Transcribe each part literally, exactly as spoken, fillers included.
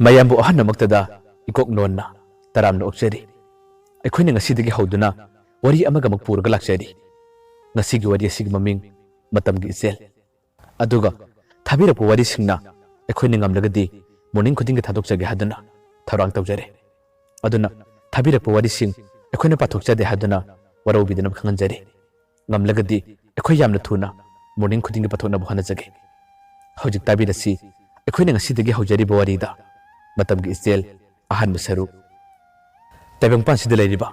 ꯃꯌꯥꯝꯕꯨ ꯑꯍꯟꯅꯃꯛꯇꯗ ꯏꯀꯣꯛ ꯅꯣꯟꯅ ꯇꯔꯥꯝꯅ ꯑꯣꯛꯆꯔꯤ꯫ ꯑꯩꯈꯣꯏꯅ ꯉꯁꯤꯗꯒꯤ ꯍꯧꯗꯨꯅ ꯋꯥꯔꯤ ꯑꯃꯒꯃꯛ ꯄꯨꯔꯒ ꯂꯥꯛꯆꯔꯤ꯫ ꯉꯁꯤꯒꯤ ꯋꯥꯔꯤ ꯑꯁꯤꯒꯤ ꯃꯃꯤꯡ ꯃꯇꯝꯒꯤ ꯏꯆꯦꯜ꯫ ꯑꯗꯨꯒ ꯊꯥꯕꯤꯔꯛꯄ ꯋꯥꯔꯤꯁꯤꯡꯅ ꯑꯩꯈꯣꯏꯅ ꯉꯝꯂꯒꯗꯤ morning ꯈꯨꯗꯤꯡꯒꯤ ꯊꯥꯗꯣꯛꯆꯒꯦ ꯍꯥꯏꯗꯨꯅ ꯊꯧꯔꯥꯡ ꯇꯧꯖꯔꯦ꯫ ꯑꯗꯨꯅ ꯊꯥꯕꯤꯔꯛꯄ ꯋꯥꯔꯤꯁꯤꯡ ꯑꯩꯈꯣꯏꯅ ꯄꯥꯊꯣꯛꯆꯗꯦ ꯍꯥꯏꯗꯨꯅ ꯋꯥꯔꯧꯕꯤꯗꯅꯕ ꯈꯪꯍꯟꯖꯔꯤ꯫ ꯉꯝꯂꯒꯗꯤ ꯑꯩꯈꯣꯏ ꯌꯥꯝꯅ ꯊꯨꯅ morning ꯈꯨꯗꯤꯡꯒꯤ ꯄꯥꯊꯣꯛꯅꯕ ꯍꯣꯠꯅꯖꯒꯦ꯫ ꯍꯧꯖꯤꯛ ꯇꯥꯕꯤꯔꯁꯤ ꯑꯩꯈꯣꯏꯅ ꯉꯁꯤꯗꯒꯤ ꯍꯧꯖꯔꯤꯕ ꯋꯥꯔꯤꯗ ꯃꯇꯝꯒꯤ ꯏꯆꯦꯜ ꯑꯍꯥꯟꯕ ꯁꯔꯨꯛ꯫ ꯇꯥꯏꯕꯪꯄꯥꯟꯁꯤꯗ ꯂꯩꯔꯤꯕ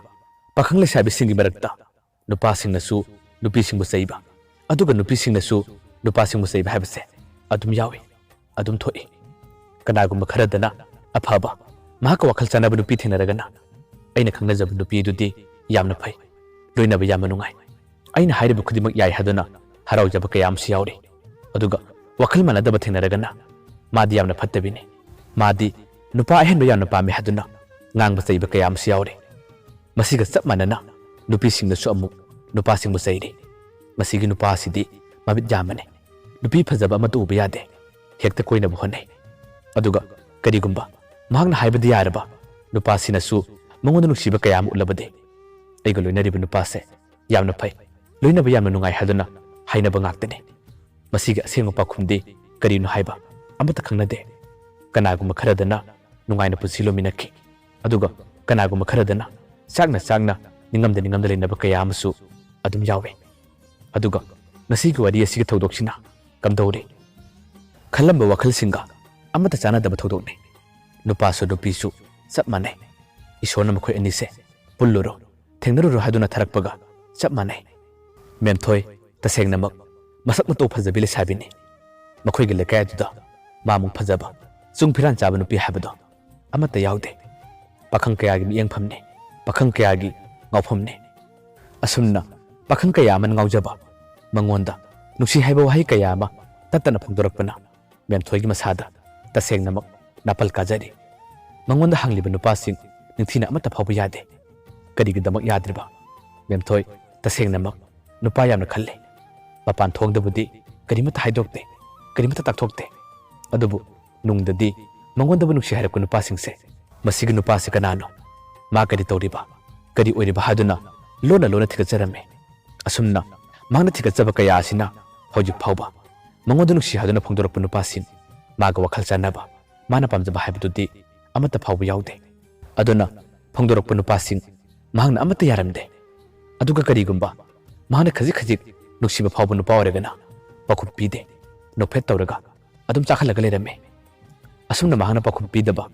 ꯄꯥꯈꯪ ꯂꯩꯁꯥꯕꯤꯁꯤꯡꯒꯤ ꯃꯔꯛꯇ ꯅꯨꯄꯥꯁꯤꯡꯅꯁꯨ ꯅꯨꯄꯤꯁꯤꯡꯕꯨ ꯆꯩꯕ, ꯑꯗꯨꯒ ꯅꯨꯄꯤꯁꯤꯡꯅꯁꯨ ꯅꯨꯄꯥꯁꯤꯡꯕꯨ ꯆꯩꯕ ꯍꯥꯏꯕꯁꯦ ꯑꯗꯨꯝ ꯌꯥꯎꯏ, ꯑꯗꯨꯝ ꯊꯣꯛꯏ꯫ ꯀꯅꯥꯒꯨꯝꯕ ꯈꯔꯗꯅ ꯑꯐꯕ, ꯃꯍꯥꯛꯀ ꯋꯥꯈꯜ ꯆꯥꯟꯅꯕ ꯅꯨꯄꯤ ꯊꯦꯡꯅꯔꯒꯅ ꯑꯩꯅ ꯈꯪꯅꯖꯕ ꯅꯨꯄꯤ ꯑꯗꯨꯗꯤ ꯌꯥꯝꯅ ꯐꯩ, ꯂꯣꯏꯅꯕ ꯌꯥꯝꯅ ꯅꯨꯡꯉꯥꯏ, ꯑꯩꯅ ꯍꯥꯏꯔꯤꯕ ꯈꯨꯗꯤꯡꯃꯛ ꯌꯥꯏ ꯍꯥꯏꯗꯨꯅ ꯍꯔꯥꯎꯖꯕ ꯀꯌꯥ ꯑꯃꯁꯨ ꯌꯥꯎꯔꯤ꯫ ꯑꯗꯨꯒ ꯋꯥꯈꯜ ꯃꯥꯟꯅꯗꯕ ꯊꯦꯡꯅꯔꯒꯅ ꯃꯥꯗꯤ ꯌꯥꯝꯅ ꯐꯠꯇꯕꯤꯅꯤ, ꯃꯥꯗꯤ ꯅꯨꯄꯥ ꯑꯍꯦꯟꯕ ꯌꯥꯝꯅ ꯄꯥꯝꯃꯤ ꯍꯥꯏꯗꯨꯅ ꯉꯥꯡꯕ ꯆꯩꯕ ꯀꯌꯥ ꯑꯃꯁꯨ ꯌꯥꯎꯔꯤ꯫ ꯃꯁꯤꯒ ꯆꯞ ꯃꯥꯟꯅꯅ ꯅꯨꯄꯤꯁꯤꯡꯅꯁꯨ ꯑꯃꯨꯛ ꯅꯨꯄꯥꯁꯤꯡꯕꯨ ꯆꯩꯔꯤ꯫ ꯃꯁꯤꯒꯤ ꯅꯨꯄꯥ ꯑꯁꯤꯗꯤ ꯃꯃꯤꯠ ꯌꯥꯝꯕꯅꯤ, ꯅꯨꯄꯤ ꯐꯖꯕ ꯑꯃꯠꯇ ꯎꯕ ꯌꯥꯗꯦ, ꯍꯦꯛꯇ ꯀꯣꯏꯅꯕ ꯍꯣꯠꯅꯩ꯫ ꯑꯗꯨꯒ ꯀꯔꯤꯒꯨꯝꯕ ꯃꯍꯥꯛꯅ ꯍꯥꯏꯕꯗ ꯌꯥꯔꯕ ꯅꯨꯄꯥꯁꯤꯅꯁꯨ ꯃꯉꯣꯟꯗ ꯅꯨꯡꯁꯤꯕ ꯀꯌꯥ ꯑꯃ ꯎꯠꯂꯕꯗꯤ ꯑꯩꯒ ꯂꯣꯏꯅꯔꯤꯕ ꯅꯨꯄꯥꯁꯦ ꯌꯥꯝꯅ ꯐꯩ, ꯂꯣꯏꯅꯕ ꯌꯥꯝꯅ ꯅꯨꯡꯉꯥꯏ ꯍꯥꯏꯗꯨꯅ ꯍꯥꯏꯅꯕ ꯉꯥꯛꯇꯅꯤ꯫ ꯃꯁꯤꯒꯤ ꯑꯁꯦꯡꯕ ꯄꯥꯎꯈꯨꯝꯗꯤ ꯀꯔꯤꯅꯣ ꯍꯥꯏꯕ ꯑꯃꯠꯇ ꯈꯪꯅꯗꯦ꯫ ꯀꯅꯥꯒꯨꯝꯕ ꯈꯔꯗꯅ ꯅꯨꯡꯉꯥꯏꯅ ꯄꯨꯟꯁꯤ ꯂꯣꯏꯃꯤꯟꯅꯈꯤ, ꯑꯗꯨꯒ ꯀꯅꯥꯒꯨꯝꯕ ꯈꯔꯗꯅ ꯆꯥꯛꯅ ꯆꯥꯛꯅ ꯅꯤꯡꯉꯝꯗ ꯅꯤꯡꯉꯝꯗ ꯂꯩꯅꯕ ꯀꯌꯥ ꯑꯃꯁꯨ ꯑꯗꯨꯝ ꯌꯥꯎꯏ꯫ ꯑꯗꯨꯒ ꯉꯁꯤꯒꯤ ꯋꯥꯔꯤ ꯑꯁꯤꯒꯤ ꯊꯧꯗꯣꯛꯁꯤꯅ ꯀꯝꯗꯧꯔꯤ? ꯈꯜꯂꯝꯕ ꯋꯥꯈꯜꯁꯤꯡꯒ ꯑꯃꯠꯇ ꯆꯥꯟꯅꯗꯕ ꯊꯧꯗꯣꯛꯅꯤ꯫ ꯅꯨꯄꯥꯁꯨ ꯅꯨꯄꯤꯁꯨ ꯆꯞ ꯃꯥꯟꯅꯩ꯫ ꯏꯁꯣꯔꯅ ꯃꯈꯣꯏ ꯑꯅꯤꯁꯦ ꯄꯨꯜꯂꯨꯔꯣ, ꯊꯦꯡꯅꯔꯨꯔꯣ ꯍꯥꯏꯗꯨꯅ ꯊꯥꯔꯛꯄꯒ ꯆꯞ ꯃꯥꯟꯅꯩ꯫ ꯃꯦꯝꯊꯣꯏ ꯇꯁꯦꯡꯅꯃꯛ ꯃꯁꯛ ꯃꯇꯧ ꯐꯖꯕꯤ ꯂꯩꯁꯥꯕꯤꯅꯤ꯫ ꯃꯈꯣꯏꯒꯤ ꯂꯩꯀꯥꯏ ꯑꯗꯨꯗ ꯃꯥꯃꯨꯛ ꯐꯖꯕ, ꯆꯨꯡ ꯐꯤꯔꯥꯟ ꯆꯥꯕ ꯅꯨꯄꯤ ꯍꯥꯏꯕꯗꯣ ꯑꯃꯠꯇ ꯌꯥꯎꯗꯦ꯫ ꯄꯥꯈꯪ ꯀꯌꯥꯒꯤ ꯃꯤꯠꯌꯦꯡꯐꯝꯅꯤ, ꯄꯥꯈꯪ ꯀꯌꯥꯒꯤ ꯉꯥꯎꯐꯝꯅꯤ꯫ ꯑꯁꯨꯝꯅ ꯄꯥꯈꯪ ꯀꯌꯥ ꯑꯃꯅ ꯉꯥꯎꯖꯕ, ꯃꯉꯣꯟꯗ ꯅꯨꯡꯁꯤ ꯍꯥꯏꯕ ꯋꯥꯍꯩ ꯀꯌꯥ ꯑꯃ ꯇꯠꯇꯅ ꯐꯣꯡꯗꯣꯔꯛꯄꯅ ꯃꯦꯝꯊꯣꯏꯒꯤ ꯃꯁꯥꯗ ꯇꯁꯦꯡꯅꯃꯛ ꯅꯥꯄꯜ ꯀꯥꯖꯔꯤ꯫ ꯃꯉꯣꯟꯗ ꯍꯪꯂꯤꯕ ꯅꯨꯄꯥꯁꯤꯡ ꯅꯤꯡꯊꯤꯅ ꯑꯃꯠꯇ ꯐꯥꯎꯕ ꯌꯥꯗꯦ꯫ ꯀꯔꯤꯒꯤꯗꯃꯛ ꯌꯥꯗ꯭ꯔꯤꯕ? ꯃꯦꯝꯊꯣꯏ ꯇꯁꯦꯡꯅꯃꯛ ꯅꯨꯄꯥ ꯌꯥꯝꯅ ꯈꯜꯂꯤ꯫ ꯃꯄꯥꯟ ꯊꯣꯡꯗꯕꯨꯗꯤ ꯀꯔꯤꯃꯠꯇ ꯍꯥꯏꯗꯣꯛꯇꯦ, ꯀꯔꯤꯃꯠꯇ ꯇꯥꯛꯊꯣꯛꯇꯦ꯫ ꯑꯗꯨꯕꯨ ꯅꯨꯡꯗꯗꯤ ꯃꯉꯣꯟꯗꯕꯨ ꯅꯨꯡꯁꯤ ꯍꯥꯏꯔꯛꯄ ꯅꯨꯄꯥꯁꯤꯡꯁꯦ, ꯃꯁꯤꯒꯤ ꯅꯨꯄꯥꯁꯤ ꯀꯅꯥꯅꯣ, ꯃꯥ ꯀꯔꯤ ꯇꯧꯔꯤꯕ, ꯀꯔꯤ ꯑꯣꯏꯔꯤꯕ ꯍꯥꯏꯗꯨꯅ ꯂꯣꯟꯅ ꯂꯣꯟꯅ ꯊꯤꯒꯠꯆꯔꯝꯃꯤ꯫ ꯑꯁꯨꯝꯅ ꯃꯍꯥꯛꯅ ꯊꯤꯒꯠꯆꯕ ꯀꯌꯥ ꯑꯁꯤꯅ ꯍꯧꯖꯤꯛ ꯐꯥꯎꯕ ꯃꯉꯣꯟꯗ ꯅꯨꯡꯁꯤ ꯍꯥꯏꯗꯨꯅ ꯐꯣꯡꯗꯣꯔꯛꯄ ꯅꯨꯄꯥꯁꯤꯡ, ꯃꯥꯒ ꯋꯥꯈꯜ ꯆꯥꯟꯅꯕ, ꯃꯥꯅ ꯄꯥꯝꯖꯕ ꯍꯥꯏꯕꯗꯨꯗꯤ ꯑꯃꯠꯇ ꯐꯥꯎꯕ ꯌꯥꯎꯗꯦ꯫ ꯑꯗꯨꯅ ꯐꯣꯡꯗꯣꯔꯛꯄ ꯅꯨꯄꯥꯁꯤꯡ ꯃꯍꯥꯛꯅ ꯑꯃꯠꯇ ꯌꯥꯔꯝꯗꯦ꯫ ꯑꯗꯨꯒ ꯀꯔꯤꯒꯨꯝꯕ ꯃꯍꯥꯛꯅ ꯈꯖꯤꯛ ꯈꯖꯤꯛ ꯅꯨꯡꯁꯤꯕ ꯐꯥꯎꯕ ꯅꯨꯄꯥ ꯑꯣꯏꯔꯒꯅ ꯄꯥꯎꯈꯨꯝ ꯄꯤꯗꯦ, ꯅꯣꯛꯐꯦꯠ ꯇꯧꯔꯒ ꯑꯗꯨꯝ ꯆꯥꯛꯍꯜꯂꯒ ꯂꯩꯔꯝꯃꯤ꯫ ꯑꯁꯨꯝꯅ ꯃꯍꯥꯛꯅ ꯄꯥꯎꯈꯨꯝ ꯄꯤꯗꯕ,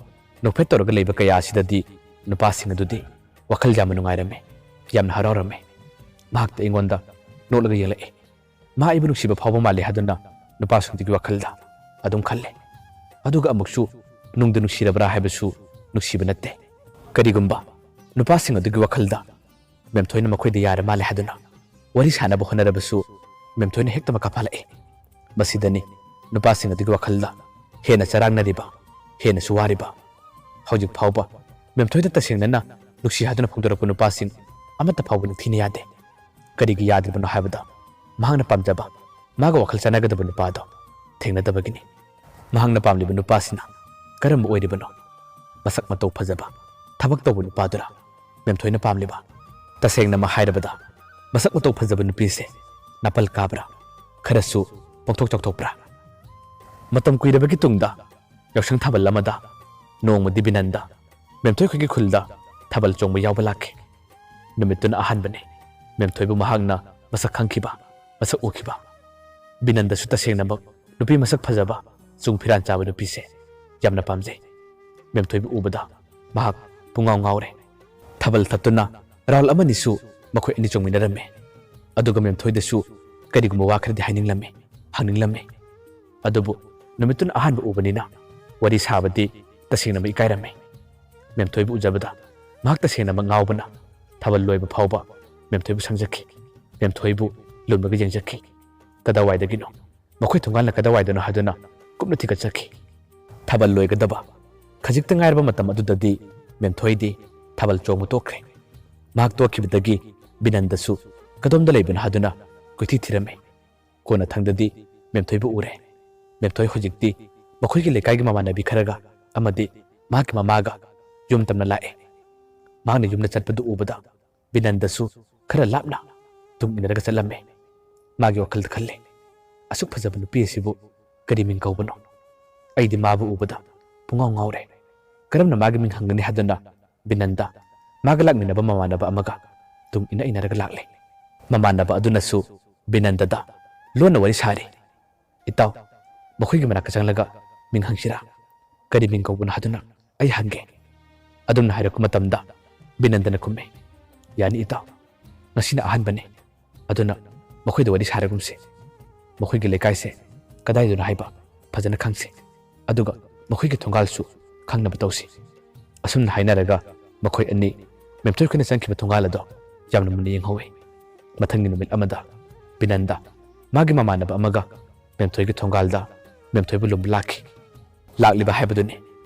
ꯅꯣꯛꯐꯦꯠ ꯇꯧꯔꯒ ꯂꯩꯕ ꯀꯌꯥ ꯑꯁꯤꯗꯗꯤ ꯅꯨꯄꯥꯁꯤꯡ ꯑꯗꯨꯗꯤ ꯋꯥꯈꯜ ꯌꯥꯝꯅ ꯅꯨꯡꯉꯥꯏꯔꯝꯃꯤ, ꯌꯥꯝꯅ ꯍꯔꯥꯎꯔꯝꯃꯤ꯫ ꯃꯍꯥꯛꯇ ꯑꯩꯉꯣꯟꯗ ꯅꯣꯛꯂꯒ ꯌꯦꯡꯂꯛꯏ꯫ ꯃꯍꯥꯛ ꯑꯩꯕꯨ ꯅꯨꯡꯁꯤꯕ ꯐꯥꯎꯕ ꯃꯥꯜꯂꯤ ꯍꯥꯏꯗꯨꯅ ꯅꯨꯄꯥꯁꯤꯡꯗꯨꯒꯤ ꯋꯥꯈꯜꯗ ꯑꯗꯨꯝ ꯈꯜꯂꯤ꯫ ꯑꯗꯨꯒ ꯑꯃꯨꯛꯁꯨ ꯅꯨꯡꯗ ꯅꯨꯡꯁꯤꯔꯕ꯭ꯔꯥ ꯍꯥꯏꯕꯁꯨ ꯅꯨꯡꯁꯤꯕ ꯅꯠꯇꯦ꯫ ꯀꯔꯤꯒꯨꯝꯕ ꯅꯨꯄꯥꯁꯤꯡ ꯑꯗꯨꯒꯤ ꯋꯥꯈꯜꯗ ꯃꯦꯝꯊꯣꯏꯅ ꯃꯈꯣꯏꯗ ꯌꯥꯔ ꯃꯥꯜꯂꯦ ꯍꯥꯏꯗꯨꯅ ꯋꯥꯔꯤ ꯁꯥꯅꯕ ꯍꯣꯠꯅꯔꯕꯁꯨ ꯃꯦꯝꯊꯣꯏꯅ ꯍꯦꯛꯇ ꯃꯈꯥ ꯐꯥꯜꯂꯛꯏ꯫ ꯃꯁꯤꯗꯅꯤ ꯅꯨꯄꯥꯁꯤꯡ ꯑꯗꯨꯒꯤ ꯋꯥꯈꯜꯗ ꯍꯦꯟꯅ ꯆꯔꯥꯡꯅꯔꯤꯕ, ꯍꯦꯟꯅꯁꯨ ꯋꯥꯔꯤꯕ꯫ ꯍꯧꯖꯤꯛ ꯐꯥꯎꯕ ꯃꯦꯝꯊꯣꯏꯗ ꯇꯁꯦꯡꯅꯅ ꯅꯨꯡꯁꯤ ꯍꯥꯏꯗꯨꯅ ꯐꯣꯡꯗꯣꯔꯛꯄ ꯅꯨꯄꯥꯁꯤꯡ ꯑꯃꯠꯇ ꯐꯥꯎꯕ ꯅꯤꯡꯊꯤꯅ ꯌꯥꯗꯦ꯫ ꯀꯔꯤꯒꯤ ꯌꯥꯗ꯭ꯔꯤꯕꯅꯣ ꯍꯥꯏꯕꯗ ꯃꯍꯥꯛꯅ ꯄꯥꯝꯖꯕ, ꯃꯥꯒ ꯋꯥꯈꯜ ꯆꯥꯟꯅꯒꯗꯕ ꯅꯨꯄꯥ ꯑꯗꯣ ꯊꯦꯡꯅꯗꯕꯒꯤꯅꯤ꯫ ꯃꯍꯥꯛꯅ ꯄꯥꯝꯂꯤꯕ ꯅꯨꯄꯥꯁꯤꯅ ꯀꯔꯝꯕ ꯑꯣꯏꯔꯤꯕꯅꯣ? ꯃꯁꯛ ꯃꯇꯧ ꯐꯖꯕ, ꯊꯕꯛ ꯇꯧꯕ ꯅꯨꯄꯥꯗꯨꯔ ꯃꯦꯝꯊꯣꯏꯅ ꯄꯥꯝꯂꯤꯕ? ꯇꯁꯦꯡꯅꯃꯛ ꯍꯥꯏꯔꯕꯗ ꯃꯁꯛ ꯃꯇꯧ ꯐꯖꯕ ꯅꯨꯄꯤꯁꯦ ꯅꯥꯄꯜ ꯀꯥꯕ꯭ꯔꯥ? ꯈꯔꯁꯨ ꯄꯣꯡꯊꯣꯛ ꯆꯥꯎꯊꯣꯛꯄ꯭ꯔꯥ? ꯃꯇꯝ ꯀꯨꯏꯔꯕꯒꯤ ꯇꯨꯡꯗ ꯌꯥꯎꯁꯪ ꯊꯥꯕꯜ ꯑꯃꯗ ꯅꯣꯡꯃꯗꯤ ꯕꯤꯅꯟꯗ ꯃꯦꯝꯊꯣꯏ ꯈꯣꯏꯒꯤ ꯈꯨꯜꯗ ꯊꯥꯕꯜ ꯆꯣꯡꯕ ꯌꯥꯎꯕ ꯂꯥꯛꯈꯤ꯫ ꯅꯨꯃꯤꯠꯇꯨꯅ ꯑꯍꯥꯟꯕꯅꯤ ꯃꯦꯝꯊꯣꯏꯕꯨ ꯃꯍꯥꯛꯅ ꯃꯁꯛ ꯈꯪꯈꯤꯕ, ꯃꯁꯛ ꯎꯈꯤꯕ꯫ ꯕꯤꯅꯟꯗꯁꯨ ꯇꯁꯦꯡꯅꯃꯛ ꯅꯨꯄꯤ ꯃꯁꯛ ꯐꯖꯕ, ꯆꯨꯡ ꯐꯤꯔꯥꯟ ꯆꯥꯕ ꯅꯨꯄꯤꯁꯦ ꯌꯥꯝꯅ ꯄꯥꯝꯖꯩ꯫ ꯃꯦꯝꯊꯣꯏꯕꯨ ꯎꯕꯗ ꯃꯍꯥꯛ ꯄꯨꯡꯉꯥꯎ ꯉꯥꯎꯔꯦ꯫ ꯊꯥꯕꯜ ꯊꯠꯇꯨꯅ ꯔꯥꯎꯟ ꯑꯃꯅꯤꯁꯨ ꯃꯈꯣꯏ ꯑꯅꯤ ꯆꯣꯡꯃꯤꯟꯅꯔꯝꯃꯤ꯫ ꯑꯗꯨꯒ ꯃꯦꯝꯊꯣꯏꯗꯁꯨ ꯀꯔꯤꯒꯨꯝꯕ ꯋꯥ ꯈꯔꯗꯤ ꯍꯥꯏꯅꯤꯡꯂꯝꯃꯤ, ꯍꯪꯅꯤꯡꯂꯝꯃꯤ꯫ ꯑꯗꯨꯕꯨ ꯅꯨꯃꯤꯠꯇꯨꯅ ꯑꯍꯥꯟꯕ ꯎꯕꯅꯤꯅ ꯋꯥꯔꯤ ꯁꯥꯕꯗꯤ ꯇꯁꯦꯡꯅꯃꯛ ꯏꯀꯥꯏꯔꯝꯃꯤ꯫ ꯃꯦꯝꯊꯣꯏꯕꯨ ꯎꯖꯕꯗ ꯃꯍꯥꯛ ꯇꯁꯦꯡꯅꯃꯛ ꯉꯥꯎꯕꯅ ꯊꯥꯕꯜ ꯂꯣꯏꯕ ꯐꯥꯎꯕ ꯃꯦꯝꯊꯣꯏꯕꯨ ꯁꯪꯖꯈꯤ꯫ ꯃꯦꯝꯊꯣꯏꯕꯨ ꯂꯨꯝꯃꯒ ꯌꯦꯡꯖꯈꯤ꯫ ꯀꯗꯥꯏꯋꯥꯏꯗꯒꯤꯅꯣ? ꯃꯈꯣꯏ ꯊꯣꯡꯒꯥꯟꯅ ꯀꯗꯥꯏꯋꯥꯏꯗꯅꯣ ꯍꯥꯏꯗꯨꯅ ꯀꯨꯞꯅ ꯊꯤꯒꯠꯆꯈꯤ꯫ ꯊꯥꯕꯜ ꯂꯣꯏꯒꯗꯕ ꯈꯖꯤꯛꯇ ꯉꯥꯏꯔꯕ ꯃꯇꯝ ꯑꯗꯨꯗꯗꯤ ꯃꯦꯝꯊꯣꯏꯗꯤ ꯊꯥꯕꯜ ꯆꯣꯡꯕ ꯇꯣꯛꯈ꯭ꯔꯦ꯫ ꯃꯍꯥꯛ ꯇꯣꯛꯈꯤꯕꯗꯒꯤ ꯕꯤꯅꯟꯗꯁꯨ ꯀꯗꯣꯝꯗ ꯂꯩꯕꯅꯣ ꯍꯥꯏꯗꯨꯅ ꯀꯣꯏꯊꯤ ꯊꯤꯔꯝꯃꯤ꯫ ꯀꯣꯟꯅꯊꯪꯗꯗꯤ ꯃꯦꯝꯊꯣꯏꯕꯨ ꯎꯔꯦ꯫ ꯃꯦꯝꯊꯣꯏ ꯍꯧꯖꯤꯛꯇꯤ ꯃꯈꯣꯏꯒꯤ ꯂꯩꯀꯥꯏꯒꯤ ꯃꯃꯥꯟꯅꯕꯤ ꯈꯔꯒ ꯑꯃꯗꯤ ꯃꯍꯥꯛꯀꯤ ꯃꯃꯥꯒ ꯌꯨꯝ ꯇꯝꯅ ꯂꯥꯛꯑꯦ꯫ ꯃꯍꯥꯛꯅ ꯌꯨꯝꯗ ꯆꯠꯄꯗꯨ ꯎꯕꯗ ꯕꯤꯅꯟꯗꯁꯨ ꯈꯔ ꯂꯥꯞꯅ ꯇꯨꯡ ꯏꯟꯅꯔꯒ ꯆꯠꯂꯝꯃꯦ꯫ ꯃꯥꯒꯤ ꯋꯥꯈꯜꯗ ꯈꯜꯂꯦ, "ꯑꯁꯨꯛ ꯐꯖꯕ ꯅꯨꯄꯤ ꯑꯁꯤꯕꯨ ꯀꯔꯤ ꯃꯤꯡ ꯀꯧꯕꯅꯣ? ꯑꯩꯗꯤ ꯃꯥꯕꯨ ꯎꯕꯗ ꯄꯨꯡꯉꯥꯎ ꯉꯥꯎꯔꯦ꯫ ꯀꯔꯝꯅ ꯃꯥꯒꯤ ꯃꯤꯡ ꯍꯪꯒꯅꯤ?" ꯍꯥꯏꯗꯨꯅ ꯕꯤꯅꯟꯗ ꯃꯥꯒ ꯂꯥꯛꯃꯤꯟꯅꯕ ꯃꯃꯥꯟꯅꯕ ꯑꯃꯒ ꯇꯨꯡ ꯏꯟꯅ ꯏꯟꯅꯔꯒ ꯂꯥꯛꯂꯦ꯫ ꯃꯃꯥꯟꯅꯕ ꯑꯗꯨꯅꯁꯨ ꯕꯤꯅꯟꯗꯗ ꯂꯣꯟꯅ ꯋꯥꯔꯤ ꯁꯥꯔꯤ꯫ "ꯏꯇꯥꯎ, ꯃꯈꯣꯏꯒꯤ ꯃꯅꯥꯛꯇ ꯆꯪꯂꯒ ꯃꯤꯡ ꯍꯪꯁꯤꯔꯥ? ꯀꯔꯤ ꯃꯤꯡ ꯀꯧꯕꯅꯣ ꯍꯥꯏꯗꯨꯅ ꯑꯩ ꯍꯪꯒꯦ꯫" ꯑꯗꯨꯝꯅ ꯍꯥꯏꯔꯛꯄ ꯃꯇꯝꯗ ꯕꯤꯅꯟꯗꯅ ꯈꯨꯝꯃꯤ, "ꯌꯥꯅꯤ ꯏꯇꯥꯎ, ꯉꯁꯤꯅ ꯑꯍꯥꯟꯕꯅꯤ, ꯑꯗꯨꯅ ꯃꯈꯣꯏꯗ ꯋꯥꯔꯤ ꯁꯥꯔꯒꯨꯝꯁꯤ꯫ ꯃꯈꯣꯏꯒꯤ ꯂꯩꯀꯥꯏꯁꯦ ꯀꯗꯥꯏꯗꯅꯣ ꯍꯥꯏꯕ ꯐꯖꯅ ꯈꯪꯁꯤ, ꯑꯗꯨꯒ ꯃꯈꯣꯏꯒꯤ ꯊꯣꯡꯒꯥꯜꯁꯨ ꯈꯪꯅꯕ ꯇꯧꯁꯤ꯫" ꯑꯁꯨꯝꯅ ꯍꯥꯏꯅꯔꯒ ꯃꯈꯣꯏ ꯑꯅꯤ ꯃꯦꯝꯊꯣꯏ ꯈꯣꯏꯅ ꯆꯪꯈꯤꯕ ꯊꯣꯡꯒꯥꯜ ꯑꯗꯣ ꯌꯥꯝꯅ ꯃꯨꯟꯅ ꯌꯦꯡꯍꯧꯋꯤ꯫ ꯃꯊꯪꯒꯤ ꯅꯨꯃꯤꯠ ꯑꯃꯗ ꯕꯤꯅꯟꯗ ꯃꯥꯒꯤ ꯃꯃꯥꯟꯅꯕ ꯑꯃꯒ ꯃꯦꯝꯊꯣꯏꯒꯤ ꯊꯣꯡꯒꯥꯜꯗ ꯃꯦꯝꯊꯣꯏꯕꯨ ꯂꯨꯝꯕ ꯂꯥꯛꯈꯤ꯫ ꯂꯥꯛꯂꯤꯕ ꯍꯥꯏꯕꯗꯨꯅꯤ,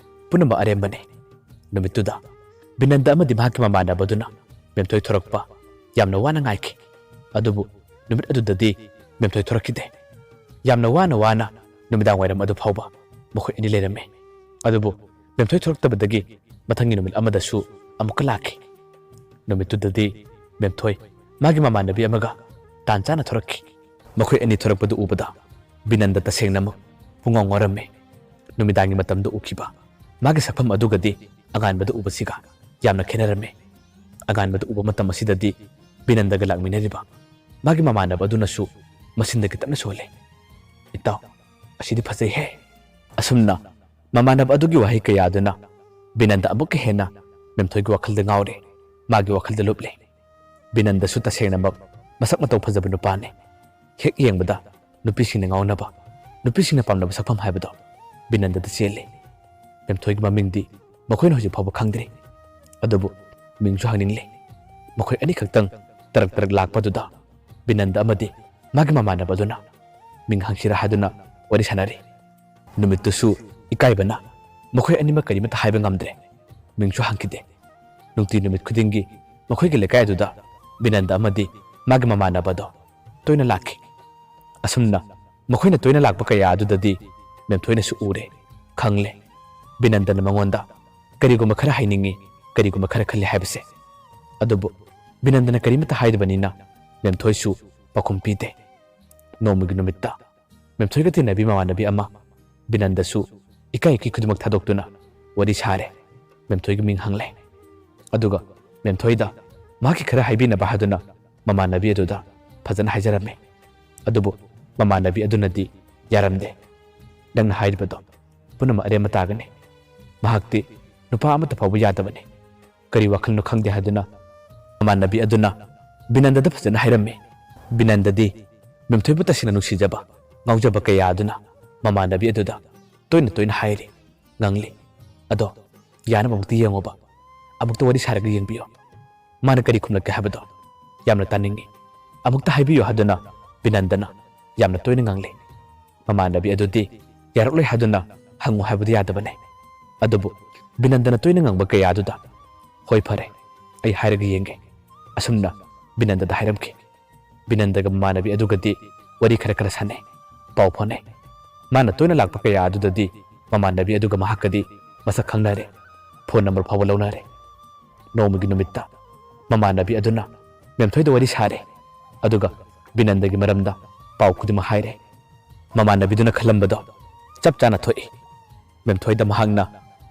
ꯄꯨꯝꯅꯃꯛ ꯑꯔꯦꯝꯕꯅꯤ꯫ ꯅꯨꯃꯤꯠꯇꯨꯗ ꯕꯤꯅꯟꯗ ꯑꯃꯗꯤ ꯃꯍꯥꯛꯀꯤ ꯃꯃꯥꯟꯅꯕꯗꯨꯅ ꯃꯦꯝꯊꯣꯏ ꯊꯣꯔꯛꯄ ꯌꯥꯝꯅ ꯋꯥꯅ ꯉꯥꯏꯈꯤ꯫ ꯑꯗꯨꯕꯨ ꯅꯨꯃꯤꯠ ꯑꯗꯨꯗꯗꯤ ꯃꯦꯝꯊꯣꯏ ꯊꯣꯔꯛꯈꯤꯗꯦ꯫ ꯌꯥꯝꯅ ꯋꯥꯅ ꯋꯥꯅ ꯅꯨꯃꯤꯗꯥꯡ ꯋꯥꯏꯔꯝ ꯑꯗꯨ ꯐꯥꯎꯕ ꯃꯈꯣꯏ ꯑꯅꯤ ꯂꯩꯔꯝꯃꯤ꯫ ꯑꯗꯨꯕꯨ ꯃꯦꯝꯊꯣꯏ ꯊꯣꯔꯛꯇꯕꯗꯒꯤ ꯃꯊꯪꯒꯤ ꯅꯨꯃꯤꯠ ꯑꯃꯗꯁꯨ ꯑꯃꯨꯛꯀ ꯂꯥꯛꯈꯤ꯫ ꯅꯨꯃꯤꯠꯇꯨꯗꯗꯤ ꯃꯦꯝꯊꯣꯏ ꯃꯥꯒꯤ ꯃꯃꯥꯟꯅꯕꯤ ꯑꯃꯒ ꯇꯥꯟ ꯆꯥꯅ ꯊꯣꯔꯛꯈꯤ꯫ ꯃꯈꯣꯏ ꯑꯅꯤ ꯊꯣꯔꯛꯄꯗꯨ ꯎꯕꯗ ꯕꯤꯅꯟꯗ ꯇꯁꯦꯡꯅꯃꯛ ꯄꯨꯡꯉꯥꯎ ꯉꯥꯎꯔꯝꯃꯤ꯫ ꯅꯨꯃꯤꯗꯥꯡꯒꯤ ꯃꯇꯝꯗ ꯎꯈꯤꯕ ꯃꯥꯒꯤ ꯁꯛꯐꯝ ꯑꯗꯨꯒꯗꯤ ꯑꯉꯥꯟꯕꯗ ꯎꯕꯁꯤꯒ ꯌꯥꯝꯅ ꯈꯦꯠꯅꯔꯝꯃꯤ꯫ ꯑꯉꯥꯟꯕꯗ ꯎꯕ ꯃꯇꯝ ꯑꯁꯤꯗꯗꯤ ꯕꯤꯅꯟꯗꯒ ꯂꯥꯛꯃꯤꯟꯅꯔꯤꯕ ꯃꯥꯒꯤ ꯃꯃꯥꯟꯅꯕ ꯑꯗꯨꯅꯁꯨ ꯃꯁꯤꯟꯗꯒꯤ ꯇꯞꯅ ꯁꯣꯜꯂꯤ, "ꯏꯇꯥꯎ, ꯑꯁꯤꯗꯤ ꯐꯖꯩꯍꯦ!" ꯑꯁꯨꯝꯅ ꯃꯃꯥꯟꯅꯕ ꯑꯗꯨꯒꯤ ꯋꯥꯍꯩ ꯀꯌꯥ ꯑꯗꯨꯅ ꯕꯤꯅꯟꯗ ꯑꯃꯨꯛꯀ ꯍꯦꯟꯅ ꯃꯦꯝꯊꯣꯏꯒꯤ ꯋꯥꯈꯜꯗ ꯉꯥꯎꯔꯦ, ꯃꯥꯒꯤ ꯋꯥꯈꯜꯗ ꯂꯨꯞꯂꯦ꯫ ꯕꯤꯅꯟꯗꯁꯨ ꯇꯁꯦꯡꯅꯃꯛ ꯃꯁꯛ ꯃꯇꯧ ꯐꯖꯕ ꯅꯨꯄꯥꯅꯤ꯫ ꯍꯦꯛ ꯌꯦꯡꯕꯗ ꯅꯨꯄꯤꯁꯤꯡꯅ ꯉꯥꯎꯅꯕ, ꯅꯨꯄꯤꯁꯤꯡꯅ ꯄꯥꯝꯅꯕ ꯁꯛꯐꯝ ꯍꯥꯏꯕꯗꯣ ꯕꯤꯅꯟꯗꯗ ꯆꯦꯜꯂꯤ꯫ ꯃꯦꯝꯊꯣꯏꯒꯤ ꯃꯃꯤꯡꯗꯤ ꯃꯈꯣꯏꯅ ꯍꯧꯖꯤꯛ ꯐꯥꯎꯕ ꯈꯪꯗ꯭ꯔꯤ꯫ ꯑꯗꯨꯕꯨ ꯃꯤꯡꯁꯨ ꯍꯪꯅꯤꯡꯂꯦ꯫ ꯃꯈꯣꯏ ꯑꯅꯤꯈꯛꯇꯪ ꯇꯔꯛ ꯇꯔꯛ ꯂꯥꯛꯄꯗꯨꯗ ꯕꯤꯅꯟꯗ ꯑꯃꯗꯤ ꯃꯥꯒꯤ ꯃꯃꯥꯟꯅꯕ ꯑꯗꯨꯅ ꯃꯤꯡ ꯍꯪꯁꯤꯔꯥ ꯍꯥꯏꯗꯨꯅ ꯋꯥꯔꯤ ꯁꯥꯟꯅꯔꯤ꯫ ꯅꯨꯃꯤꯠꯇꯨꯁꯨ ꯏꯀꯥꯏꯕꯅ ꯃꯈꯣꯏ ꯑꯅꯤꯃꯛ ꯀꯔꯤꯃꯠꯇ ꯍꯥꯏꯕ ꯉꯝꯗ꯭ꯔꯦ꯫ ꯃꯤꯡꯁꯨ ꯍꯪꯈꯤꯗꯦ꯫ ꯅꯨꯡꯇꯤ ꯅꯨꯃꯤꯠ ꯈꯨꯗꯤꯡꯒꯤ ꯃꯈꯣꯏꯒꯤ ꯂꯩꯀꯥꯏ ꯑꯗꯨꯗ ꯕꯤꯅꯟꯗ ꯑꯃꯗꯤ ꯃꯥꯒꯤ ꯃꯃꯥꯟꯅꯕꯗꯣ ꯇꯣꯏꯅ ꯂꯥꯛꯈꯤ꯫ ꯑꯁꯨꯝꯅ ꯃꯈꯣꯏꯅ ꯇꯣꯏꯅ ꯂꯥꯛꯄ ꯀꯌꯥ ꯑꯗꯨꯗꯗꯤ ꯃꯦꯝꯊꯣꯏꯅꯁꯨ ꯎꯔꯦ, ꯈꯪꯂꯦ꯫ ꯕꯤꯅꯟꯗꯅ ꯃꯉꯣꯟꯗ ꯀꯔꯤꯒꯨꯝꯕ ꯈꯔ ꯍꯥꯏꯅꯤꯡꯏ, ꯀꯔꯤꯒꯨꯝꯕ ꯈꯔ ꯈꯜꯂꯤ ꯍꯥꯏꯕꯁꯦ꯫ ꯑꯗꯨꯕꯨ ꯕꯤꯅꯟꯗꯅ ꯀꯔꯤꯃꯠꯇ ꯍꯥꯏꯗꯕꯅꯤꯅ ꯃꯦꯝꯊꯣꯏꯁꯨ ꯄꯥꯎꯈꯨꯝ ꯄꯤꯗꯦ꯫ ꯅꯣꯡꯃꯒꯤ ꯅꯨꯃꯤꯠꯇ ꯃꯦꯝꯊꯣꯏꯒ ꯇꯤꯟꯅꯕꯤ ꯃꯃꯥꯟꯅꯕꯤ ꯑꯃ ꯕꯤꯅꯟꯗꯁꯨ ꯏꯀꯥꯏ ꯏꯀꯤ ꯈꯨꯗꯤꯡꯃꯛ ꯊꯥꯗꯣꯛꯇꯨꯅ ꯋꯥꯔꯤ ꯁꯥꯔꯦ꯫ ꯃꯦꯝꯊꯣꯏꯒꯤ ꯃꯤꯡ ꯍꯪꯂꯦ꯫ ꯑꯗꯨꯒ ꯃꯦꯝꯊꯣꯏꯗ ꯃꯍꯥꯛꯀꯤ ꯈꯔ ꯍꯥꯏꯕꯤꯅꯕ ꯍꯥꯏꯗꯨꯅ ꯃꯃꯥꯟꯅꯕꯤ ꯑꯗꯨꯗ ꯐꯖꯅ ꯍꯥꯏꯖꯔꯝꯃꯤ꯫ ꯑꯗꯨꯕꯨ ꯃꯃꯥꯟꯅꯕꯤ ꯑꯗꯨꯅꯗꯤ ꯌꯥꯔꯝꯗꯦ꯫ "ꯅꯪꯅ ꯍꯥꯏꯔꯤꯕꯗꯣ ꯄꯨꯝꯅꯃꯛ ꯑꯔꯦꯝꯕ ꯇꯥꯒꯅꯤ꯫ ꯃꯍꯥꯛꯇꯤ ꯅꯨꯄꯥ ꯑꯃꯠꯇ ꯐꯥꯎꯕ ꯌꯥꯗꯕꯅꯤ꯫ ꯀꯔꯤ ꯋꯥꯈꯜꯅꯣ ꯈꯪꯗꯦ" ꯍꯥꯏꯗꯨꯅ ꯃꯃꯥꯟꯅꯕꯤ ꯑꯗꯨꯅ ꯕꯤꯅꯟꯗꯗ ꯐꯖꯅ ꯍꯥꯏꯔꯝꯃꯤ꯫ ꯕꯤꯅꯟꯗꯗꯤ ꯃꯦꯝꯊꯣꯏꯕꯨ ꯇꯁꯦꯡꯅ ꯅꯨꯡꯁꯤꯖꯕ, ꯉꯥꯎꯖꯕ ꯀꯌꯥ ꯑꯗꯨꯅ ꯃꯃꯥꯟꯅꯕꯤ ꯑꯗꯨꯗ ꯇꯣꯏꯅ ꯇꯣꯏꯅ ꯍꯥꯏꯔꯤ, ꯉꯥꯡꯂꯤ꯫ ꯑꯗꯣ ꯌꯥꯅꯕ ꯑꯃꯨꯛꯇ ꯌꯦꯡꯉꯣꯕ, ꯑꯃꯨꯛꯇ ꯋꯥꯔꯤ ꯁꯥꯔꯒ ꯌꯦꯡꯕꯤꯌꯣ꯫ ꯃꯥꯅ ꯀꯔꯤ ꯈꯨꯝꯂꯛꯀꯦ ꯍꯥꯏꯕꯗꯣ ꯌꯥꯝꯅ ꯇꯥꯅꯤꯡꯏ꯫ ꯑꯃꯨꯛꯇ ꯍꯥꯏꯕꯤꯌꯨ ꯍꯥꯏꯗꯨꯅ ꯕꯤꯅꯟꯗꯅ ꯌꯥꯝꯅ ꯇꯣꯏꯅ ꯉꯥꯡꯂꯤ꯫ ꯃꯃꯥꯟꯅꯕꯤ ꯑꯗꯨꯗꯤ ꯌꯥꯔꯛꯂꯣꯏ ꯍꯥꯏꯗꯨꯅ ꯍꯪꯉꯨ ꯍꯥꯏꯕꯗꯤ ꯌꯥꯗꯕꯅꯤ꯫ ꯑꯗꯨꯕꯨ ꯕꯤꯅꯟꯗꯅ ꯇꯣꯏꯅ ꯉꯥꯡꯕ ꯀꯌꯥ ꯑꯗꯨꯗ, "ꯍꯣꯏ, ꯐꯔꯦ, ꯑꯩ ꯍꯥꯏꯔꯒ ꯌꯦꯡꯒꯦ"꯫ ꯑꯁꯨꯝꯅ ꯕꯤꯅꯟꯗꯗ ꯍꯥꯏꯔꯝꯈꯤ꯫ ꯕꯤꯅꯟꯗꯒ ꯃꯃꯥꯟꯅꯕꯤ ꯑꯗꯨꯒꯗꯤ ꯋꯥꯔꯤ ꯈꯔ ꯈꯔ ꯁꯥꯟꯅꯩ, ꯄꯥꯎ ꯐꯥꯎꯅꯩ꯫ ꯃꯥꯅ ꯇꯣꯏꯅ ꯂꯥꯛꯄ ꯀꯌꯥ ꯑꯗꯨꯗꯗꯤ ꯃꯃꯥꯟꯅꯕꯤ ꯑꯗꯨꯒ ꯃꯍꯥꯛꯀꯗꯤ ꯃꯁꯛ ꯈꯪꯅꯔꯦ, ꯐꯣꯟ ꯅꯝꯕꯔ ꯐꯥꯎꯕ ꯂꯧꯅꯔꯦ꯫ ꯅꯣꯡꯃꯒꯤ ꯅꯨꯃꯤꯠꯇ ꯃꯃꯥꯟꯅꯕꯤ ꯑꯗꯨꯅ ꯃꯦꯝꯊꯣꯏꯗ ꯋꯥꯔꯤ ꯁꯥꯔꯦ, ꯑꯗꯨꯒ ꯕꯤꯅꯟꯗꯒꯤ ꯃꯔꯝꯗ ꯄꯥꯎ ꯈꯨꯗꯤꯡꯃꯛ ꯍꯥꯏꯔꯦ꯫ ꯃꯃꯥꯟꯅꯕꯤꯗꯨꯅ ꯈꯜꯂꯝꯕꯗꯣ ꯆꯞ ꯆꯥꯅ ꯊꯣꯛꯏ꯫ ꯃꯦꯝꯊꯣꯏꯗ ꯃꯍꯥꯛꯅ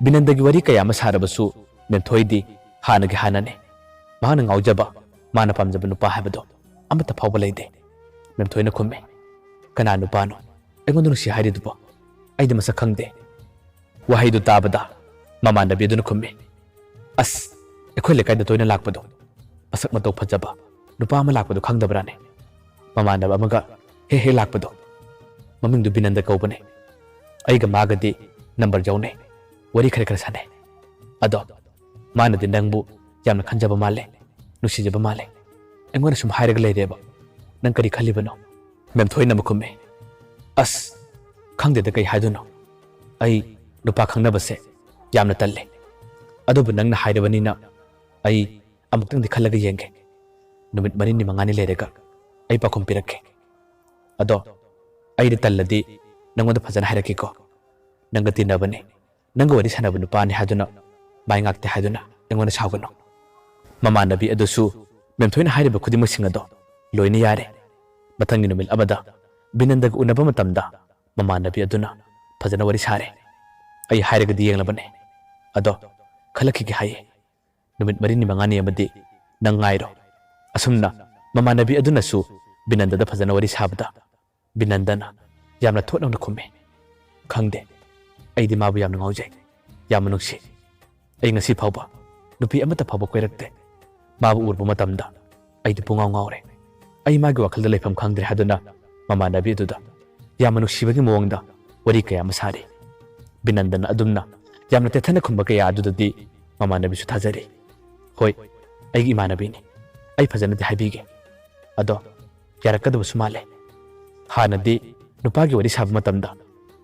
ꯕꯤꯅꯟꯗꯒꯤ ꯋꯥꯔꯤ ꯀꯌꯥ ꯑꯃ ꯁꯥꯔꯕꯁꯨ ꯃꯦꯝꯊꯣꯏꯗꯤ ꯍꯥꯟꯅꯒꯤ ꯍꯥꯟꯅꯅꯤ꯫ ꯃꯍꯥꯛꯅ ꯉꯥꯎꯖꯕ, ꯃꯥꯅ ꯄꯥꯝꯖꯕ ꯅꯨꯄꯥ ꯍꯥꯏꯕꯗꯣ ꯑꯃꯠꯇ ꯐꯥꯎꯕ ꯂꯩꯇꯦ꯫ ꯃꯦꯝꯊꯣꯏꯅ ꯈꯨꯝꯃꯤ, "ꯀꯅꯥ ꯅꯨꯄꯥꯅꯣ ꯑꯩꯉꯣꯟꯗ ꯅꯨꯡꯁꯤ ꯍꯥꯏꯔꯤꯗꯨꯕꯣ? ꯑꯩꯗꯤ ꯃꯁꯛ ꯈꯪꯗꯦ"꯫ ꯋꯥꯍꯩꯗꯨ ꯇꯥꯕꯗ ꯃꯃꯥꯟꯅꯕꯤ ꯑꯗꯨꯅ ꯈꯨꯝꯃꯤ, "ꯑꯁ, ꯑꯩꯈꯣꯏ ꯂꯩꯀꯥꯏꯗ ꯇꯣꯏꯅ ꯂꯥꯛꯄꯗꯣ, ꯃꯁꯛ ꯃꯇꯧ ꯐꯖꯕ ꯅꯨꯄꯥ ꯑꯃ ꯂꯥꯛꯄꯗꯣ ꯈꯪꯗꯕ꯭ꯔꯥꯅꯦ? ꯃꯃꯥꯟꯅꯕ ꯑꯃꯒ ꯍꯦꯛ ꯍꯦꯛ ꯂꯥꯛꯄꯗꯣ, ꯃꯃꯤꯡꯗꯨ ꯕꯤꯅꯟꯗ ꯀꯧꯕꯅꯦ꯫ ꯑꯩꯒ ꯃꯥꯒꯗꯤ ꯅꯝꯕꯔ ꯌꯥꯎꯅꯩ, ꯋꯥꯔꯤ ꯈꯔ ꯈꯔ ꯁꯥꯟꯅꯩ꯫ ꯑꯗꯣ ꯃꯥꯅꯗꯤ ꯅꯪꯕꯨ ꯌꯥꯝꯅ ꯈꯟꯖꯕ ꯃꯥꯜꯂꯦ, ꯅꯨꯡꯁꯤꯖꯕ ꯃꯥꯜꯂꯦ꯫ ꯑꯩꯉꯣꯟꯗ ꯁꯨꯝ ꯍꯥꯏꯔꯒ ꯂꯩꯔꯦꯕ꯫ ꯅꯪ ꯀꯔꯤ ꯈꯜꯂꯤꯕꯅꯣ?" ꯃꯦꯝꯊꯣꯏꯅ ꯑꯃꯨꯛ ꯈꯨꯝꯃꯤ, "ꯑꯁ, ꯈꯪꯗꯦꯗ ꯀꯩ ꯍꯥꯏꯗꯣꯏꯅꯣ꯫ ꯑꯩ ꯅꯨꯄꯥ ꯈꯪꯅꯕꯁꯦ ꯌꯥꯝꯅ ꯇꯜꯂꯦ꯫ ꯑꯗꯨꯕꯨ ꯅꯪꯅ ꯍꯥꯏꯔꯕꯅꯤꯅ ꯑꯩ ꯑꯃꯨꯛꯇꯪꯗꯤ ꯈꯜꯂꯒ ꯌꯦꯡꯒꯦ꯫ ꯅꯨꯃꯤꯠ ꯃꯔꯤꯅꯤ ꯃꯉꯥꯅꯤ ꯂꯩꯔꯒ ꯑꯩ ꯄꯥꯎꯈꯨꯝ ꯄꯤꯔꯛꯀꯦ꯫ ꯑꯗꯣ ꯑꯩꯗꯤ ꯇꯜꯂꯗꯤ ꯅꯪꯉꯣꯟꯗ ꯐꯖꯅ ꯍꯥꯏꯔꯛꯀꯦꯀꯣ꯫ ꯅꯪꯒ ꯇꯤꯟꯅꯕꯅꯤ, ꯅꯪꯒ ꯋꯥꯔꯤ ꯁꯥꯟꯅꯕ ꯅꯨꯄꯥꯅꯤ ꯍꯥꯏꯗꯨꯅ ꯃꯥꯏ ꯉꯥꯛꯇꯦ ꯍꯥꯏꯗꯨꯅ ꯑꯩꯉꯣꯟꯗ ꯁꯥꯎꯒꯅꯨ꯫ ꯃꯃꯥꯟꯅꯕꯤ ꯑꯗꯨꯁꯨ ꯃꯦꯝꯊꯣꯏꯅ ꯍꯥꯏꯔꯤꯕ ꯈꯨꯗꯤꯡꯃꯛꯁꯤꯡ ꯑꯗꯣ ꯂꯣꯏꯅ ꯌꯥꯔꯦ꯫ ꯃꯊꯪꯒꯤ ꯅꯨꯃꯤꯠ ꯑꯃꯗ ꯕꯤꯅꯟꯗꯒ ꯎꯅꯕ ꯃꯇꯝꯗ ꯃꯃꯥꯟꯅꯕꯤ ꯑꯗꯨꯅ ꯐꯖꯅ ꯋꯥꯔꯤ ꯁꯥꯔꯦ꯫ ꯑꯩ ꯍꯥꯏꯔꯒꯗꯤ ꯌꯦꯡꯂꯕꯅꯦ, ꯑꯗꯣ ꯈꯜꯂꯛꯈꯤꯒꯦ ꯍꯥꯏꯌꯦ꯫ ꯅꯨꯃꯤꯠ ꯃꯔꯤꯅꯤ ꯃꯉꯥꯅꯤ ꯑꯃꯗꯤ ꯅꯪ ꯉꯥꯏꯔꯣ꯫ ꯑꯁꯨꯝꯅ ꯃꯃꯥꯟꯅꯕꯤ ꯑꯗꯨꯅꯁꯨ ꯕꯤꯅꯟꯗꯗ ꯐꯖꯅ ꯋꯥꯔꯤ ꯁꯥꯕꯗ ꯕꯤꯅꯟꯗꯅ ꯌꯥꯝꯅ ꯊꯣꯠ ꯂꯥꯎꯅ ꯈꯨꯝꯃꯤ꯫ ꯈꯪꯗꯦ, ꯑꯩꯗꯤ ꯃꯥꯕꯨ ꯌꯥꯝꯅ ꯉꯥꯎꯖꯩ, ꯌꯥꯝꯅ ꯅꯨꯡꯁꯤ꯫ ꯑꯩ ꯉꯁꯤ ꯐꯥꯎꯕ ꯅꯨꯄꯤ ꯑꯃꯠꯇ ꯐꯥꯎꯕ ꯀꯣꯏꯔꯛꯇꯦ꯫ ꯃꯥꯕꯨ ꯎꯔꯨꯕ ꯃꯇꯝꯗ ꯑꯩꯗꯤ ꯄꯨꯡꯉꯥꯎ ꯉꯥꯎꯔꯦ꯫ ꯑꯩ ꯃꯥꯒꯤ ꯋꯥꯈꯜꯗ ꯂꯩꯐꯝ ꯈꯪꯗ꯭ꯔꯦ ꯍꯥꯏꯗꯨꯅ ꯃꯃꯥꯟꯅꯕꯤ ꯑꯗꯨꯗ ꯌꯥꯝꯅ ꯅꯨꯡꯁꯤꯕꯒꯤ ꯃꯑꯣꯡꯗ ꯋꯥꯔꯤ ꯀꯌꯥ ꯑꯃ ꯁꯥꯔꯤ꯫ ꯕꯤꯅꯟꯗꯅ ꯑꯗꯨꯝꯅ ꯌꯥꯝꯅ ꯇꯦꯊꯅ ꯈꯨꯝꯕ ꯀꯌꯥ ꯑꯗꯨꯗꯗꯤ ꯃꯃꯥꯟꯅꯕꯤꯁꯨ ꯊꯥꯖꯔꯤ꯫ "ꯍꯣꯏ, ꯑꯩꯒꯤ ꯏꯃꯥꯟꯅꯕꯤꯅꯤ꯫ ꯑꯩ ꯐꯖꯅꯗꯤ ꯍꯥꯏꯕꯤꯒꯦ꯫ ꯑꯗꯣ ꯌꯥꯔꯛꯀꯗꯕꯁꯨ ꯃꯥꯜꯂꯦ꯫ ꯍꯥꯟꯅꯗꯤ ꯅꯨꯄꯥꯒꯤ ꯋꯥꯔꯤ ꯁꯥꯕ ꯃꯇꯝꯗ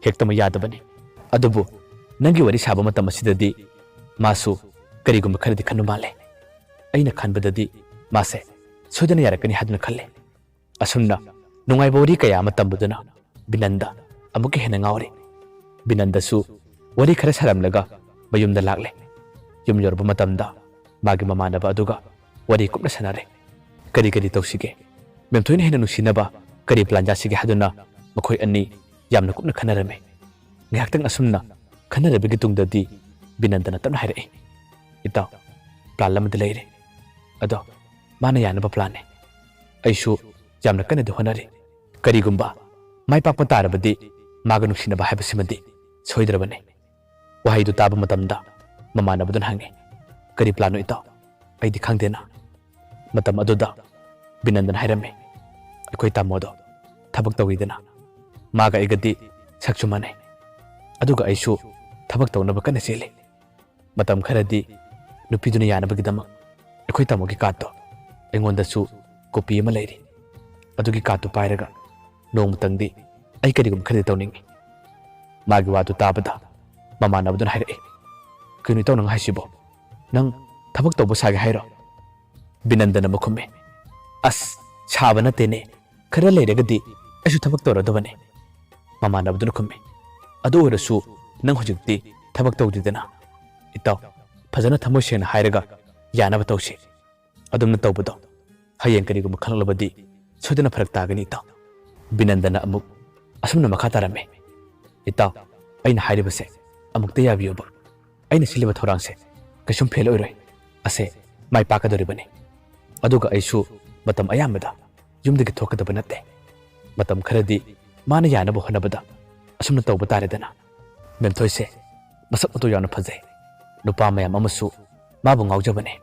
ꯍꯦꯛꯇꯃꯛ ꯌꯥꯗꯕꯅꯤ꯫ ꯑꯗꯨꯕꯨ ꯅꯪꯒꯤ ꯋꯥꯔꯤ ꯁꯥꯕ ꯃꯇꯝ ꯑꯁꯤꯗꯗꯤ ꯃꯥꯁꯨ ꯀꯔꯤꯒꯨꯝꯕ ꯈꯔꯗꯤ ꯈꯟꯕ ꯃꯥꯜꯂꯦ꯫ ꯑꯩꯅ ꯈꯟꯕꯗꯗꯤ ꯃꯥꯁꯦ ꯁꯣꯏꯗꯅ ꯌꯥꯔꯛꯀꯅꯤ ꯍꯥꯏꯗꯨꯅ ꯈꯜꯂꯦ꯫" ꯑꯁꯨꯝꯅ ꯅꯨꯡꯉꯥꯏꯕ ꯋꯥꯔꯤ ꯀꯌꯥ ꯑꯃ ꯇꯝꯕꯗꯨꯅ ꯕꯤꯅꯟꯗ ꯑꯃꯨꯛꯀ ꯍꯦꯟꯅ ꯉꯥꯎꯔꯦ꯫ ꯕꯤꯅꯟꯗꯁꯨ ꯋꯥꯔꯤ ꯈꯔ ꯁꯥꯔꯝꯂꯒ ꯃꯌꯨꯝꯗ ꯂꯥꯛꯂꯦ꯫ ꯌꯨꯝ ꯌꯧꯔꯕ ꯃꯇꯝꯗ ꯃꯥꯒꯤ ꯃꯃꯥꯟꯅꯕ ꯑꯗꯨꯒ ꯋꯥꯔꯤ ꯀꯨꯞꯅ ꯁꯥꯟꯅꯔꯦ꯫ ꯀꯔꯤ ꯀꯔꯤ ꯇꯧꯁꯤꯒꯦ? ꯃꯦꯝꯊꯣꯏꯅ ꯍꯦꯟꯅ ꯅꯨꯡꯁꯤꯅꯕ ꯀꯔꯤ ꯄ꯭ꯂꯥꯟ ꯆꯥꯁꯤꯒꯦ ꯍꯥꯏꯗꯨꯅ ꯃꯈꯣꯏ ꯑꯅꯤ ꯌꯥꯝꯅ ꯀꯨꯞꯅ ꯈꯟꯅꯔꯝꯃꯤ꯫ ꯉꯥꯏꯍꯥꯛꯇꯪ ꯑꯁꯨꯝꯅ ꯈꯟꯅꯔꯕꯒꯤ ꯇꯨꯡꯗꯗꯤ ꯕꯤꯅꯟꯗꯅ ꯇꯞꯅ ꯍꯥꯏꯔꯛꯏ, "ꯏꯇꯥꯎ, ꯄ꯭ꯂꯥꯟ ꯑꯃꯗꯤ ꯂꯩꯔꯦ꯫ ꯑꯗꯣ ꯃꯥꯅ ꯌꯥꯅꯕ ꯄ꯭ꯂꯥꯟꯅꯦ꯫ ꯑꯩꯁꯨ ꯌꯥꯝꯅ ꯀꯟꯅꯗꯤ ꯍꯣꯠꯅꯔꯤ꯫ ꯀꯔꯤꯒꯨꯝꯕ ꯃꯥꯏ ꯄꯥꯛꯄ ꯇꯥꯔꯕꯗꯤ ꯃꯥꯒ ꯅꯨꯡꯁꯤꯅꯕ ꯍꯥꯏꯕꯁꯤꯃꯗꯤ ꯁꯣꯏꯗ꯭ꯔꯕꯅꯤ꯫" ꯋꯥꯍꯩꯗꯨ ꯇꯥꯕ ꯃꯇꯝꯗ ꯃꯃꯥꯟꯅꯕꯗꯨꯅ ꯍꯪꯉꯤ, "ꯀꯔꯤ ꯄ꯭ꯂꯥꯟꯅꯣ ꯏꯇꯥꯎ? ꯑꯩꯗꯤ ꯈꯪꯗꯦꯅ꯫" ꯃꯇꯝ ꯑꯗꯨꯗ ꯕꯤꯅꯟꯗꯅ ꯍꯥꯏꯔꯝꯃꯤ, "ꯑꯩꯈꯣꯏ ꯇꯥꯃꯣꯗꯣ ꯊꯕꯛ ꯇꯧꯔꯤꯗꯅ, ꯃꯥꯒ ꯑꯩꯒꯗꯤ ꯁꯛꯁꯨ ꯃꯥꯟꯅꯩ꯫ ꯑꯗꯨꯒ ꯑꯩꯁꯨ ꯊꯕꯛ ꯇꯧꯅꯕ ꯀꯟꯅ ꯆꯦꯜꯂꯤ꯫ ꯃꯇꯝ ꯈꯔꯗꯤ ꯅꯨꯄꯤꯗꯨꯅ ꯌꯥꯅꯕꯒꯤꯗꯃꯛ ꯑꯩꯈꯣꯏ ꯇꯥꯃꯣꯒꯤ ꯀꯥꯔꯠꯇꯣ ꯑꯩꯉꯣꯟꯗꯁꯨ ꯀꯣꯄꯤ ꯑꯃ ꯂꯩꯔꯤ꯫ ꯑꯗꯨꯒꯤ ꯀꯥꯔꯠꯇꯨ ꯄꯥꯏꯔꯒ ꯅꯣꯡꯃꯇꯪꯗꯤ ꯑꯩ ꯀꯔꯤꯒꯨꯝꯕ ꯈꯔꯗꯤ ꯇꯧꯅꯤꯡꯏ꯫" ꯃꯥꯒꯤ ꯋꯥꯗꯨ ꯇꯥꯕꯗ ꯃꯃꯥꯟꯅꯕꯗꯨꯅ ꯍꯥꯏꯔꯛꯏ, "ꯀꯩꯅꯣ ꯏꯇꯥꯎ ꯅꯪ ꯍꯥꯏꯁꯤꯕꯣ? ꯅꯪ ꯊꯕꯛ ꯇꯧꯕ ꯁꯥꯒꯦ ꯍꯥꯏꯔꯣ?" ꯕꯤꯅꯟꯗꯅ ꯑꯃꯨꯛ ꯈꯨꯝꯃꯤ, "ꯑꯁ, ꯁꯥꯕ ꯅꯠꯇꯦꯅꯦ, ꯈꯔ ꯂꯩꯔꯒꯗꯤ ꯑꯩꯁꯨ ꯊꯕꯛ ꯇꯧꯔꯗꯕꯅꯦ꯫" ꯃꯃꯥꯟꯅꯕꯗꯨꯅ ꯈꯨꯝꯃꯤ, "ꯑꯗꯨ ꯑꯣꯏꯔꯁꯨ ꯅꯪ ꯍꯧꯖꯤꯛꯇꯤ ꯊꯕꯛ ꯇꯧꯗ꯭ꯔꯤꯗꯅ꯫ ꯏꯇꯥꯎ, ꯐꯖꯅ ꯊꯃꯣꯏ ꯁꯦꯡꯅ ꯍꯥꯏꯔꯒ ꯌꯥꯅꯕ ꯇꯧꯁꯤ꯫ ꯑꯗꯨꯝꯅ ꯇꯧꯕꯗꯣ ꯍꯌꯦꯡ ꯀꯔꯤꯒꯨꯝꯕ ꯈꯪꯂꯛꯂꯕꯗꯤ ꯁꯣꯏꯗꯅ ꯐꯔꯛ ꯇꯥꯒꯅꯤ, ꯏꯇꯥꯎ꯫ ꯕꯤꯅꯟꯗꯅ ꯑꯃꯨꯛ ꯑꯁꯨꯝꯅ ꯃꯈꯥ ꯇꯥꯔꯝꯃꯤ, "ꯏꯇꯥꯎ, ꯑꯩꯅ ꯍꯥꯏꯔꯤꯕꯁꯦ ꯑꯃꯨꯛꯇ ꯌꯥꯕꯤꯌꯨꯕ꯫ ꯑꯩꯅ ꯁꯤꯜꯂꯤꯕ ꯊꯧꯔꯥꯡꯁꯦ ꯀꯩꯁꯨꯝ ꯐꯦꯜ ꯑꯣꯏꯔꯣꯏ꯫ ꯑꯁꯦ ꯃꯥꯏ ꯄꯥꯛꯀꯗꯧꯔꯤꯕꯅꯤ꯫ ꯑꯗꯨꯒ ꯑꯩꯁꯨ ꯃꯇꯝ ꯑꯌꯥꯝꯕꯗ ꯌꯨꯝꯗꯒꯤ ꯊꯣꯛꯀꯗꯕ ꯅꯠꯇꯦ꯫ ꯃꯇꯝ ꯈꯔꯗꯤ ꯃꯥꯅ ꯌꯥꯅꯕ ꯍꯣꯠꯅꯕꯗ ꯑꯁꯨꯝꯅ ꯇꯧꯕ ꯇꯥꯔꯦꯗꯅ꯫ ꯃꯦꯝꯊꯣꯏꯁꯦ ꯃꯁꯛ ꯃꯇꯧ ꯌꯥꯝꯅ ꯐꯖꯩ꯫ ꯅꯨꯄꯥ ꯃꯌꯥꯝ ꯑꯃꯁꯨ ꯃꯥꯕꯨ ꯉꯥꯎꯖꯕꯅꯤ꯫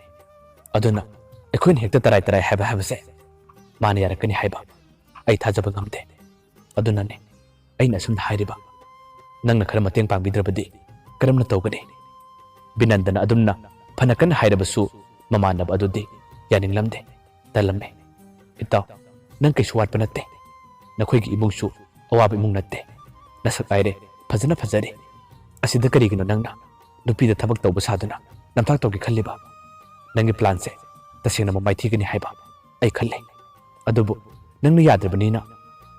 ꯑꯗꯨꯅ ꯑꯩꯈꯣꯏꯅ ꯍꯦꯛꯇ ꯇꯔꯥꯏ ꯇꯔꯥꯏ ꯍꯥꯏꯕ ꯍꯥꯏꯕꯁꯦ ꯃꯥꯅ ꯌꯥꯔꯛꯀꯅꯤ ꯍꯥꯏꯕ ꯑꯩ ꯊꯥꯖꯕ ꯉꯝꯗꯦ꯫ ꯑꯗꯨꯅꯅꯦ ꯑꯩꯅ ꯑꯁꯨꯝꯅ ꯍꯥꯏꯔꯤꯕ꯫ ꯅꯪꯅ ꯈꯔ ꯃꯇꯦꯡ ꯄꯥꯡꯕꯤꯗ꯭ꯔꯕꯗꯤ ꯀꯔꯝꯅ ꯇꯧꯒꯅꯤ?" ꯕꯤꯅꯟꯗꯅ ꯑꯗꯨꯝꯅ ꯐꯅ ꯀꯟꯅ ꯍꯥꯏꯔꯕꯁꯨ ꯃꯃꯥꯟꯅꯕ ꯑꯗꯨꯗꯤ ꯌꯥꯅꯤꯡꯂꯝꯗꯦ, ꯇꯜꯂꯝꯃꯤ꯫ "ꯏꯇꯥꯎ, ꯅꯪ ꯀꯩꯁꯨ ꯋꯥꯠꯄ ꯅꯠꯇꯦ꯫ ꯅꯈꯣꯏꯒꯤ ꯏꯃꯨꯡꯁꯨ ꯑꯋꯥꯕ ꯏꯃꯨꯡ ꯅꯠꯇꯦ꯫ ꯅꯁꯛ ꯍꯥꯏꯔꯦ ꯐꯖꯅ ꯐꯖꯔꯤ꯫ ꯑꯁꯤꯗ ꯀꯔꯤꯒꯤꯅꯣ ꯅꯪꯅ ꯅꯨꯄꯤꯗ ꯊꯕꯛ ꯇꯧꯕ ꯁꯥꯗꯨꯅ ꯅꯝꯊꯥꯛ ꯇꯧꯒꯦ ꯈꯜꯂꯤꯕ? ꯅꯪꯒꯤ ꯄ꯭ꯂꯥꯟꯁꯦ ꯇꯁꯦꯡꯅ ꯃꯃꯥꯏ ꯊꯤꯒꯅꯤ ꯍꯥꯏꯕ ꯑꯩ ꯈꯜꯂꯦ꯫ ꯑꯗꯨꯕꯨ ꯅꯪꯅ ꯌꯥꯗ꯭ꯔꯕꯅꯤꯅ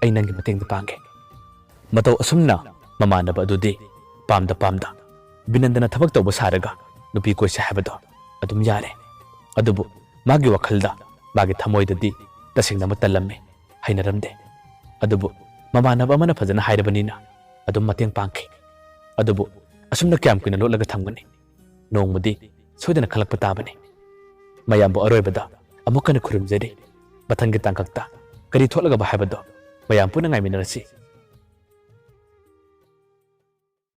ꯑꯩ ꯅꯪꯒꯤ ꯃꯇꯦꯡꯗ ꯄꯥꯡꯒꯦ꯫" ꯃꯇꯧ ꯑꯁꯨꯝꯅ ꯃꯃꯥꯟꯅꯕ ꯑꯗꯨꯗꯤ ꯄꯥꯝꯗ ꯄꯥꯝꯗ ꯕꯤꯅꯟꯗꯅ ꯊꯕꯛ ꯇꯧꯕ ꯁꯥꯔꯒ ꯅꯨꯄꯤ ꯀꯣꯏꯁꯦ ꯍꯥꯏꯕꯗꯣ ꯑꯗꯨꯝ ꯌꯥꯔꯦ꯫ ꯑꯗꯨꯕꯨ ꯃꯥꯒꯤ ꯋꯥꯈꯜꯗ, ꯃꯥꯒꯤ ꯊꯃꯣꯏꯗꯗꯤ ꯇꯁꯦꯡꯅ ꯑꯃ ꯇꯜꯂꯝꯃꯤ, ꯍꯩꯅꯔꯝꯗꯦ꯫ ꯑꯗꯨꯕꯨ ꯃꯃꯥꯟꯅꯕ ꯑꯃꯅ ꯐꯖꯅ ꯍꯥꯏꯔꯕꯅꯤꯅ ꯑꯗꯨꯝ ꯃꯇꯦꯡ ꯄꯥꯡꯈꯤ꯫ ꯑꯗꯨꯕꯨ ꯑꯁꯨꯝꯅ ꯀꯌꯥꯝ ꯀꯨꯏꯅ ꯂꯣꯠꯂꯒ ꯊꯝꯒꯅꯤ? ꯅꯣꯡꯃꯗꯤ ꯁꯣꯏꯗꯅ ꯈꯪꯂꯛꯄ ꯇꯥꯕꯅꯤ꯫ ꯃꯌꯥꯝꯕꯨ ꯑꯔꯣꯏꯕꯗ ꯑꯃꯨꯛ ꯍꯟꯅ ꯈꯨꯔꯨꯝꯖꯔꯤ꯫ ꯃꯊꯪꯒꯤ ꯇꯥꯡꯀꯛꯇ ꯀꯔꯤ ꯊꯣꯛꯂꯒꯕ ꯍꯥꯏꯕꯗꯣ ꯃꯌꯥꯝ ꯄꯨꯟꯅ ꯉꯥꯏꯃꯤꯟꯅꯔꯁꯤ꯫